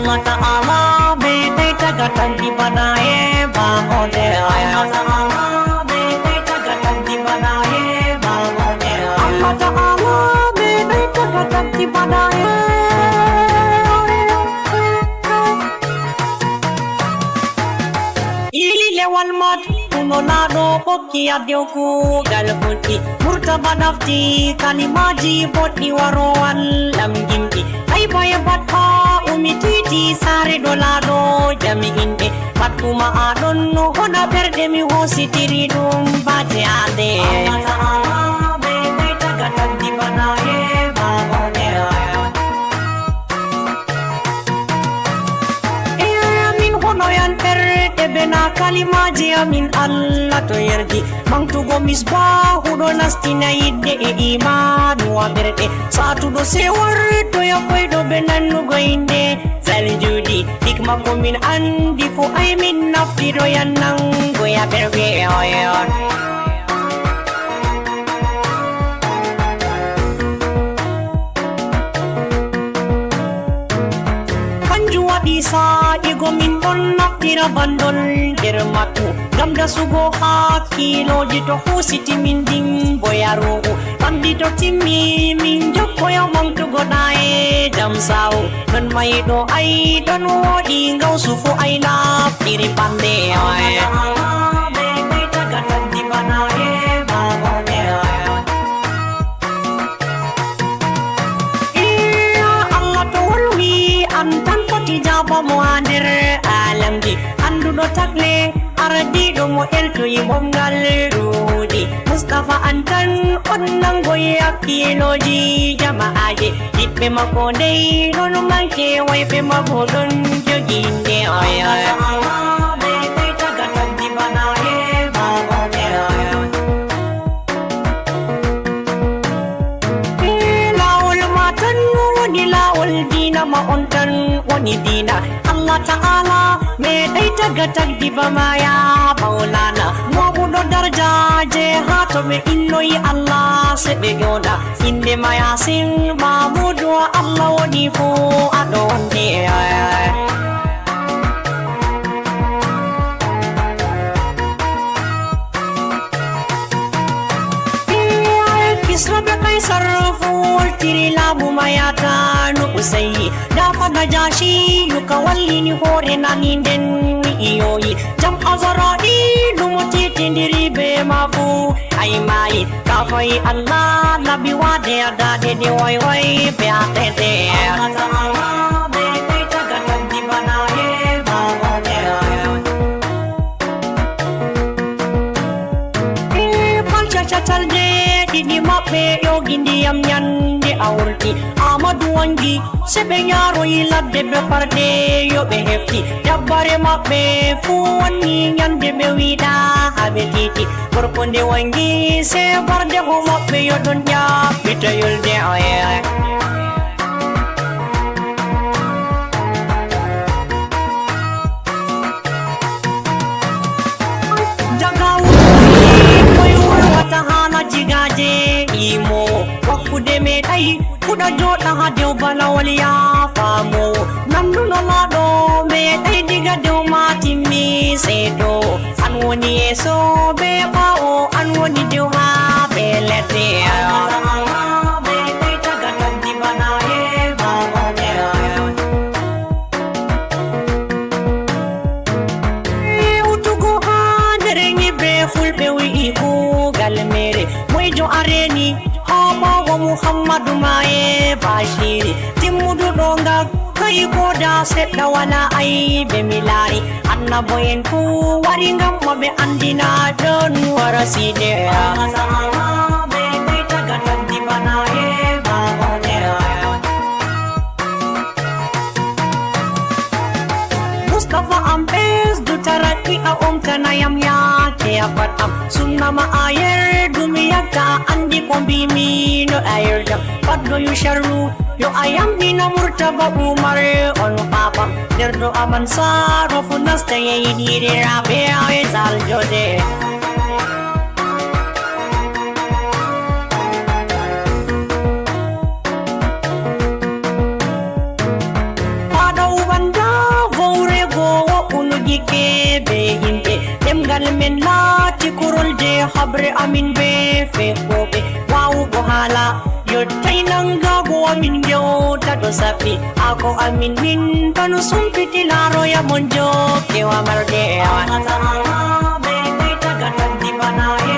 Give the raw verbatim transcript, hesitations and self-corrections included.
Allah Ta'ala ɓe tawi taga tagdi bana e ba o nde. Allah Ta'ala ɓe tawi taga tagdi bana e ba o nde. Allah Ta'ala ɓe tawi taga tagdi bana e. Ili lewal mat, kuno laaɗo ɓokki addew kuugal fuɗɗi. Murtaba ɗafti kalimaaji boɗɗi warowal lam gimɗi. Ayba e baɗɗa umi tiiti saare ɗo laaɗo jami inɗe. Baɗɗuma a ɗon no hona ɓerɗe mi hoositiri ɗum baate ande. Allah Ta'ala ɓe tawi taga tagdi bana e ba o nde. E amin hono yan ɓerɗe bena kalimaaji amin Allah to yerdi. Maŋgtugo misbaahu ɗo nastina yidde e imaanu wa ɓerɗe. Saatuɗo sewar to ya koyɗo ɓe nannugo innde saljuudi. Hikma ko min anndi fo ay min naftiɗo yan nango ya ɓerɗe. Kanjum waɗi saa'igo min ɗon naftira banndol nder makko ngam dasugo hakkiilooji to huusiti min ndimbo yarugo. Ɓamɗi to timmi min jokkoyo maŋgtugo ɗa e jam saawo. Non mayiɗo ay ɗon wooɗi ngawsu fo ay naftiri bannde. Iya Allah to wolwi an tan foti jaabamo haa nder alamji. Annduɗo takle ardiiɗo mo eltoyi ɓomngal ruuɗi. Mustafa an tan on nangoyi hakkiilooji jama'aaje. Ɓiɓɓe makko dey non manke wayɓe makko ɗon jogi nde. Oya. Laawol ma tan woni laawol diina ma on tan woni diina. Allah Ta'ala meeɗay taga tagdi ba ma ya Maulana. Mooɓuɗo darjaaje haa to ɓe innoyi Allah se ɓe ƴooɗa. Innde ma Yaasin Mahmuudu Allah woni fuu aɗo wonde. Kisra be Kaisar fuu woltiri laamu ma yaata no Usayyi. Dafa Najashi no ka wallini hoore nani nden wi'i yoyi. Jam Azra'iilu mo titindiri be ma fuu ay maayi. Ka fayi Allah labi waade a daade de way way be a tete. Cacal ɗiɗi maɓɓe ƴoogi ndiyam nyannde a wurti. Aamadu Wanngi se ɓe nyaaroyi ladde be parɗe yo ɓe hefti. Dabbare maɓɓe fuu wonni nyannde ɓe wiɗa haa ɓe tiiti. Gorko nde Wanngi se bardeho maɓɓe yo ɗon ƴaɓɓita yolde oye. Jagawuuri koy wolwata haala jigaaje imo wakkude meeɗay fuɗa jooɗa haa dew balawol yaafaamo. Nanduno laaɗo meeɗay diga dew maa timmi seeto. An woni yeeso be ɓaawo, an woni dew haa be ledde. Utugo haa nder nyiɓre fulɓe wi'i kuugal meere. Moyjo a reeni haa ɓaawo Muhammadu Maaye Bashiri. Timmuduɗo ngam ka'i ko da seɗɗa wala aybe mi laari. Annabo en fuu wari ngam ma ɓe anndina ɗon wara siide. Mustafa am ɓesdu tarakki a omtana yam yaake a fat am. Sunna ma a yerdu mi yakka a anndi ko mbiimi no a yerdam. Faddoyu sharru yo a yamɗina Murtaba Umar on paapam. Nder do'a man saaro fu nasta yeyi ɗiɗiraaɓe a wesal jode. Faaɗo uban Be yimɓe ɗemngal men laati korolde haɓre amin be feƴƴooɓe waawugo haala. Yottay nangaago amin ngewta ɗo saɓɓi. Haako amin min kano sumpiti laaroya mon jookewa marde e wata. Be kay taga tandi bana e.